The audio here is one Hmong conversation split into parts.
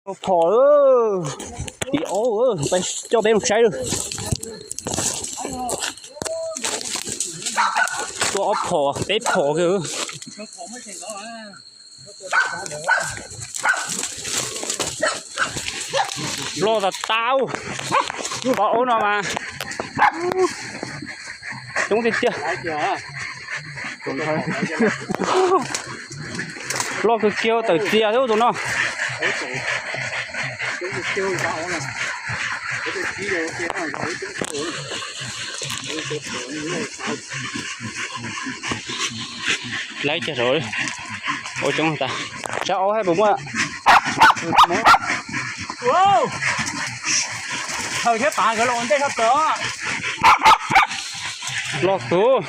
Phom, ib ob, coj peb mus saib. Tua ob phom peb phom kiag. Loj tas tas. Lub qhov aub no mas coob tiag tiag. Loj kawg kiag, tawm txias thiab tus no. Laib kiag saum, ua coob tas. Sab aub hab puas muaj? Thaws thiab pav nkawd los ua ntej sab plaws. Los kuv,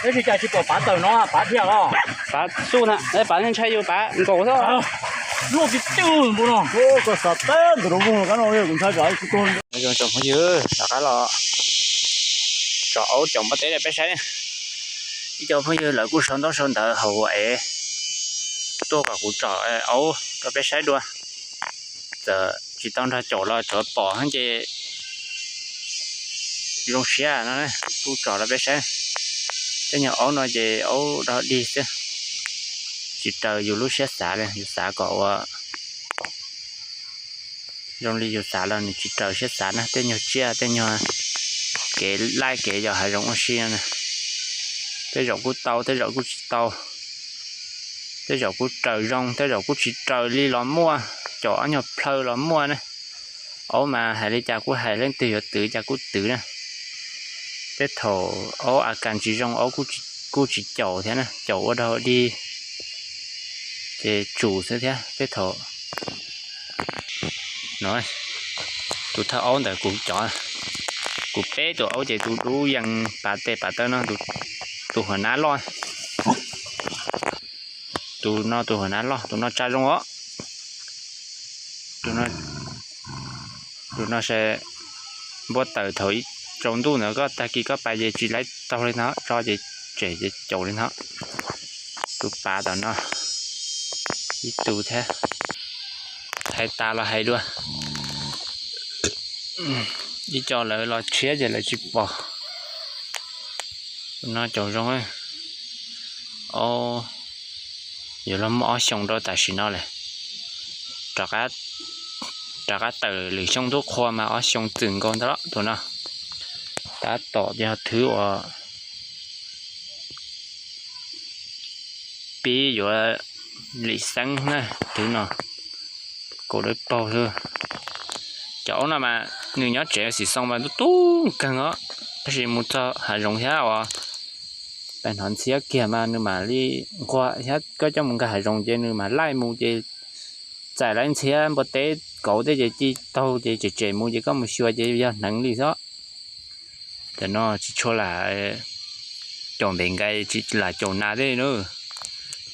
tab sis cas tsis pom pav tawm no, pav dhia los. Pav xub na, pav ntshai yus pav nkaus xwb. Luaj tib tw npaum no. Koj xav teb ntawm rau muag kab no kuv ntshai tsam tsis tuag. Tsoom phooj ywg, rov qab los tsom aub caum npua teb rau peb saib. Ib co phooj ywg lawv kuj sau ntaub sau ntawv hauv es tuaj kom kuv tsom aub rau peb saib dua. Txawm tsis tau nrog caum los tsuav pom ces zoo siab no, kuj tsom rau peb saib. Tej nyuag aub no ces aub dog dig xwb, tsis raws yus lub siab xav li, yus xav kom ua zoo li yus xav los nws tsis raws siab xav na. Tej nyuag tsiaj, tej nyuag kev laij kev yos hav zoov ua si no, tej zaum kuj tau, tej zaum kuj tsis tau, tej zaum kuj raws zoo, tej zaum kuj tsis raws li los muaj, caum ob nyuag plhaw los muaj na. Aub mas hais li cas kuj hais, leej twg yuav twv cas kuj twv na. Tej thaum aub a kas tsis zoo aub kuj tsis caum thiab na, caum ua dog dig ces tsum xwb thiab. Tej thaum no, tus thawj aub ntawd kuv cov, kuv peb tus aub ces tus dub yees pav tes pav taw no, tus huas nab loj, tus no tus huas nab loj, tus no tsa zoo os. Tus no se npua tawm thaum ib tsaus ntuj ntawd, koj tag kis koj pais ces tsis laib taug li no, tso ces tsem ces caum li no. Tus pav tom no ib tug thiab. Hais tas los hais dua, ib co lawv los tshiab ces lawv tsis pom. Tus no caum zoo, o, yuav luag muaj ob xyoo rau tam sim no lawm. Rov qab tawm lwm xyoo tub qhua mas ob xyoo txwm nkaus ntag los tus no. Tab tom yog thwv uas pib yuav lim xeeb na, thwv no kaum dawb paug xwb. Cov aub no mas nws nyob tsev xim xoo mas tub tub kawg os, tab sis mus txog hav zoov thiab uas pais hnov ntxhiab kiag mas nws mam li nquag thiab. Koj coj mus nkag hav zoov ces nws mam laij mus ces txais lawv ntxhiab npua teb kauv tej ces ci taug ces tsem tsem mus ces koj mus xyuas ces yog hneev li xwb. Cov no tsis tshua lam caum npev nkaij, tsis lam caum nas tej na.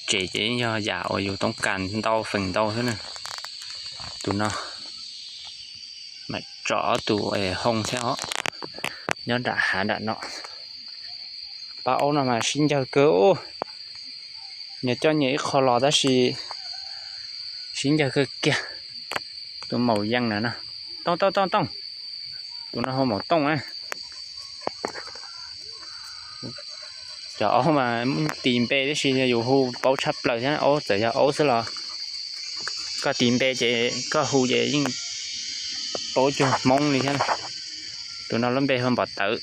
Tsem ces yog yam uas yus toob kas ntau feem ntau xwb na. Tus no mam tsom ob tus hoo thiab os, nyob nram hav nram no. Pab aub no mas sib ncawg kawg, nyias coj nyias ib qho los tab sis sib ncawg kawg kiag. Tus maum yees na no, tooj tooj tooj tooj, tus no hu maum tooj na. Cov aub mas tis npe tab sis yus hu paub tshaj plaws thiab, aub txawm yog aub xwb los koj tis npe ces koj hu ces yeej paub cuag Hmoob li thiab. Tus no lub npe hu Npom Tawv.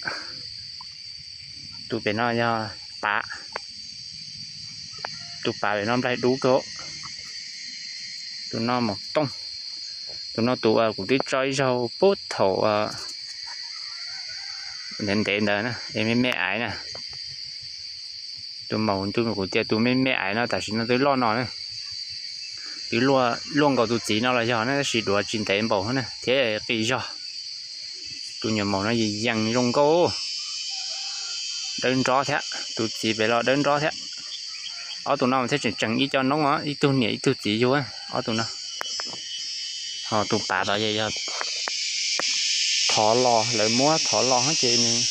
Tus pem no yog Pav. Tus Pav pem no nplaig dub kawg. Tus no Maum Tooj. Tus no tus uas kuv twb tso ib zaug pub thaum ntev ntev ntawd na, es me me aiv na. Tus maum, tus kuv tias tus me me aiv no tam sim no twb loj no na. Twb luaj nkaus tus txiv no los yog na, tab sis duav tsis ntev npaum na thiab qis zog. Tus nyuam maum no yees zoo nkauj, dawb nrob thiab, tus txiv pem los dawb nrob thiab. Ob tus no mas thiaj tseem tseem ib co noob os, ib tug niam ib tug txiv yug ob tus no. Ho tus Pav tod ces yog thov los, lawv muab thov los ces nws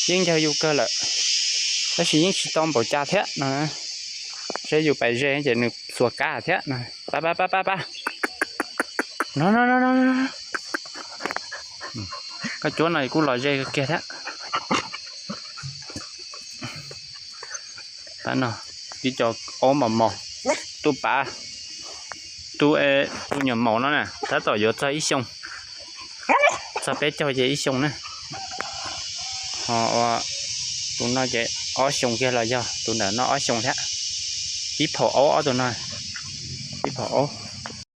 yeej ncawg yus kawg lawm, tab sis yeej tsis tau npaum cas thiab no. Seb yus pais ze ces nws xuas kab thiab no. Pab pab pab pab pab. No, no, no, no. Koj cuab no kuj los ze kiag thiab. Tab no ib co aub mos mos. Tus pav, tus, tus nyuam maum no na tab tom yuav txog ib xyoo, txog peb caug ces ib xyoo na. Ho tus no ces ob xyoo kiag los yog tus ntawm no ob xyoo thiab. Ib phaum aub ob tug no, ib phaum aub.